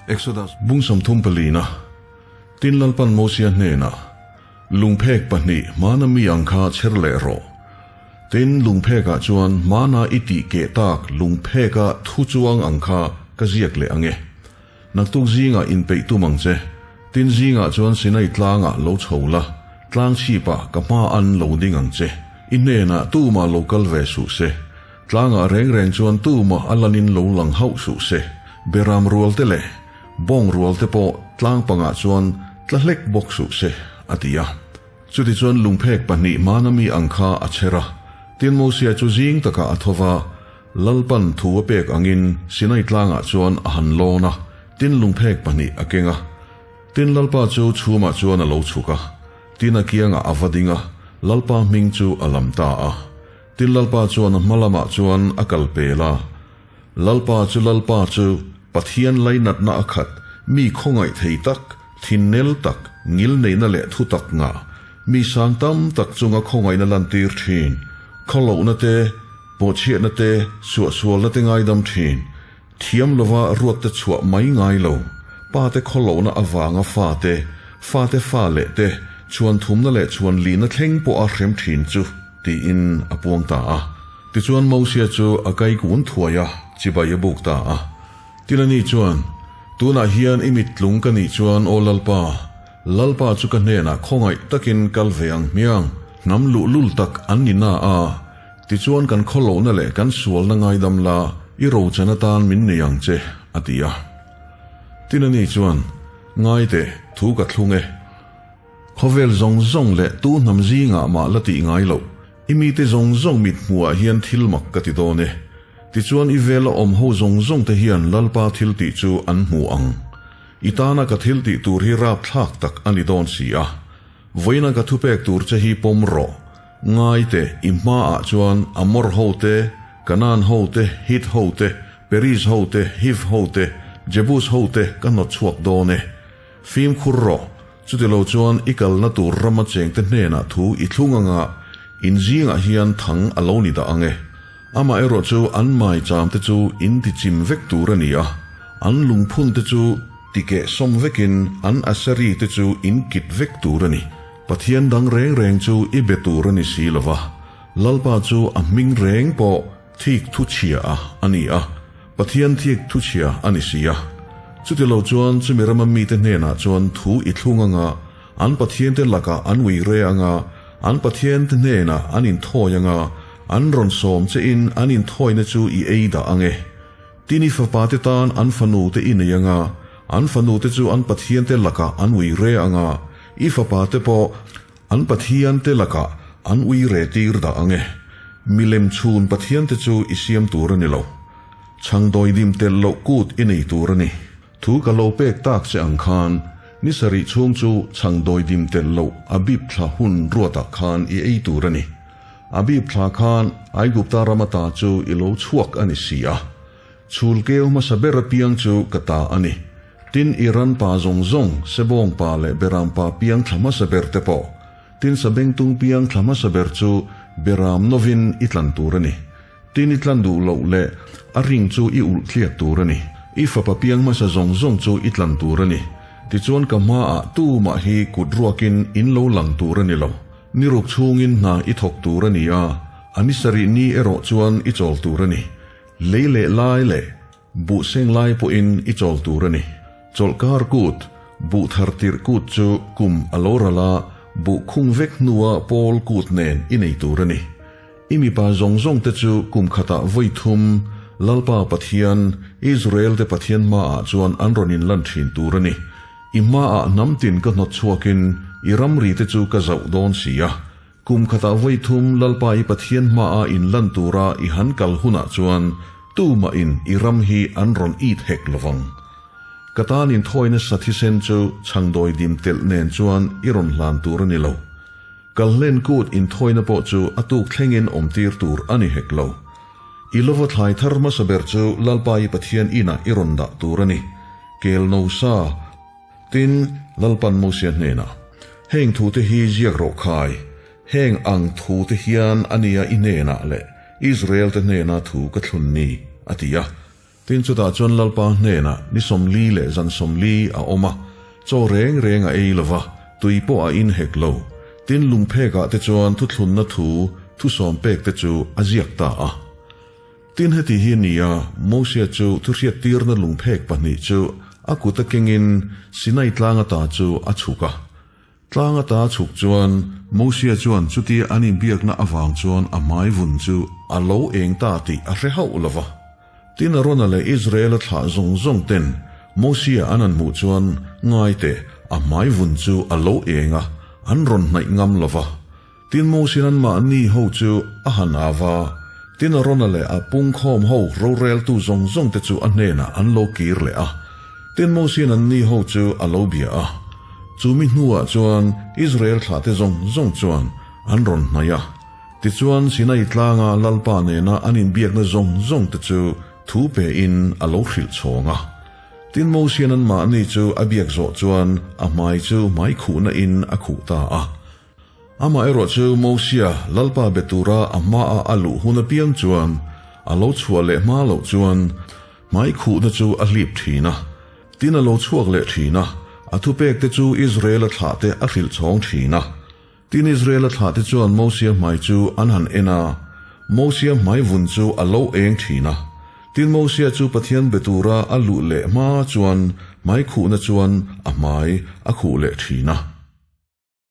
Exodus bung 34 na. Tin Lalpan Mosia hnenah, Lungphek pahnih hmana mi ang kha chher leh rawh. Tin, lungphekah chuan hmana i tih keh tak lungpheka thu chuang ang kha ka ziak leh ang e. Naktuk zingah inpeih tum ang che. Tin zingah chuan Sinai tlangah lo chho la, tlang chhipah ka hma an lo ding ang che. I hnenah tumah lo kal ve suh se. Tlangah reng reng chuan tumah a lanin lo lang hauh suh se. Beram rual te leh bawng rual te pawh tlang pangah chuan tla hlek bawk suh se, a ti a. Chutichuan lungphek pahnih hmana mi ang kha a chher a. Tin Mosia chu zing takah a tho va, Lalpan thu a pek angin Sinai tlangah chuan a han lawn a, tin lungphek pahnih a keng a. Tin Lalpa chu chhumah chuan a lo chhuk a, tin a kiangah a va ding a, Lalpa hming chu a lam ta a. Tin Lalpa chuan a hma lamah chuan a kal pel a. Lalpa chu Lalpa chu Pathian lainatna a khat, mi khawngaih thei tak, thinnel tak, ngilneihna leh thu tak ngah, mi sang tam tak chunga khawngaihna lantir thin, khawlohna te, pawhchhiatna te, suahsualna te ngaidam thin, thiam lova ruatte chhuah mai ngai lo, pate khawlohna avanga fate, fate fa leh te, chhuan thumna leh chhuan lihna thleng pawha hrem thin chu, tiin a puang ta a. Tichuan Mosia chu a kai kun thuai a, chibai a buk ta a. Tilani chuan, Tunah hian i mittlung ka nih chuan aw Lalpa, Lalpa chu ka hnenah khawngaih takin kal ve ang hmiang, hnam luhlul tak an ni na a, tichuan kan khawlohna leh kan sualna ngaidam la, i rochan atan min nei ang che, a ti a. Tilani chuan, Ngai teh, thu ka thlung e. Khawvel zawng zawng leh tu hnam zingah mah la tih ngai loh, i mite zawng zawng mit hmuhah hian thil mak ka ti dawn e. Tichuan i vela awm ho zawng zawng te hian Lalpa thil tih chu an hmu ang. I tana ka thil tih tur hi rapthlak tak a ni dawn si a. Vawiina ka thupek tur che hi pawm rawh. Ngai teh, i hmaah chuan Amor ho te, Kanaan ho te, Hit ho te, Periz ho te, Hiv ho te, Jebus ho te ka hnawt chhuak dawn e. Fimkhur rawh, chutilo chuan i kalna tur rama chengte hnenah thu i thlung anga in zingah hian thang a lo ni dah ang e. Amaherawh chu an maichamte chu in ti chim vek tur a ni a, an lungphunte chu ti keh sawm vekin an aseri te chu in kit vek tur a ni. Pathian dang reng reng chu i be tur a ni si lo va, Lalpa chu a hming reng pawh thik thu chhia a a ni a. Pathian thik thuchhia a ni si a. Chutilo chuan chumi rama mite hnenah chuan thu i thlung anga, an Pathiante lakah an ui re anga, an Pathiante hnenah an inthawi anga, an rawn sawm che in an inthawina chu i ei dah ang e. Tin i fapate tan an fanute i nei anga, an fanute chu an Pathiante lakah an ui re anga, i fapate pawh An Pathiante lakah an ui re tir dah ang e. Milem chhun Pathiante chu i siam tur a ni lo. Chhangdawi dim telh loh kut i nei tur a ni. Thu ka lo pek tak che ang khan, ni sarih chhung chu chhangdawi dim telh loh a bip thla hun ruatah khan i ei tur a ni. A bip thla khan Aigupta rama ta chu i lo chhuak a ni si a. Chhul keu hmasa ber apiang chu ka ta a ni. Tin, Iran pa zawng zawng, Sebawng pa leh Beram pa piang thla hmasa ber te pawh. Tin, Sabengtung piang thla hmasa ber chu Beram novin i tlan tur a ni. Tin, i tlan duh loh leh a ring chu i ulh tliak tur a ni. I fapa piang hmasa zawng zawng chu i tlan tur a ni. Tichuan ka hmaah tumah hi kut ruakin in lo lang tur a ni lo. Ni ruk chhungin hna i thawk tur a ni a, a ni sarih ni erawh chuan i chawl tur a ni. Lei leh lai leh buh seng lai pawhin i chawl tur a ni. Chawlhkar kut, buh thar tirh kut chu kum a lo ral a, buh khung vek hnua pawl kut nen i nei tur a ni. I mipa zawng zawng te chu kum khatah vawi thum Lalpa Pathian, Israel te Pathian hmaah chuan an rawn inlan thin tur a ni. I hmaah hnam tin ka hnawt chhuakin i ramri te chu ka zauh dawn si a. Kum khatah vawi thum Lalpa i Pathian hmaah in lan tura i han kal hunah chuan tumah in i ram hi an rawn it hek lovang. Ka tan inthawi nasa thisen chu chhangdawi dim telh nen chuan i rawn hlan tur a ni lo. Kalhlen kut inthawina pawh chu a tuk thlengin awmtir tur a ni hek lo. I lova thlai thar hmasa ber chu Lalpa i Pathian inah i rawn dah tur a ni. Kel no sa. Tin, Lalpan Mosia hnenah, Heng thute hi ziak rawh khai, heng ang thute hian a nia i hnenah leh Israel-te hnena thu ka thlun ni, a ti a. Tin chutah chuan Lalpa hnenah ni 40 leh zan 40 a awm a, chaw reng reng a ei lova, tui pawh a in hek lo. Tin lungphekah te chuan thuthlunna thu thusawm pek te chu a ziak ta a. Tin heti hi a ni a, Mosia chu thuhriattirna lungphek pahnih chu a kut a kengin Sinai tlang ata chu a chhuk a. Tlang ata a chhuk chuan Mosia chuan chutia an inbiakna avang chuan a hmai vun chu a lo eng ta tih a hre hauh lo va. Tin Arona leh Israela thlah zawng zawng ten Mosia an han hmuh chuan ngai teh a hmai vun chu a lo eng a, an rawn hnaih ngam lo va. Tin Mosi'n anmahni ho chu a han av a, tin Arona leh a pungkhawm ho roreltu zawng zawng te chu a hnenah an lo kir leh a. Tin Mosi'n anni ho chu a lo bia a. Chu mi hnuah chuan Israel thlahte zawng zawng chuan an rawn hnaih a. Tichuan Sinai tlanga Lalpa nena an inbiakna zawng zawng te chu thu pein a lo hrilh chhawng a. Tin Mosi'n anmahni chu a biak zawh chuan a hmai chu hmai khuhna in a khuh ta a. Amaherawh chu Mosia Lalpa be tura a hmaah a luh hun apiang chuan a lo chhuah leh hma loh chuan hmai khuhna chu a hlip thin a, tin a lo chhuak leh thin a, a thupekte chu Israela thlahte a hrilh chhawng thin a. Tin Israela thlahte chuan Mosia hmai chu an han en a, Mosia hmai vun chu a lo eng thin a. Tin Mosia chu Pathian be tura a luh leh hma chuan hmai khuhna chuan a hmai a khuh leh thin a.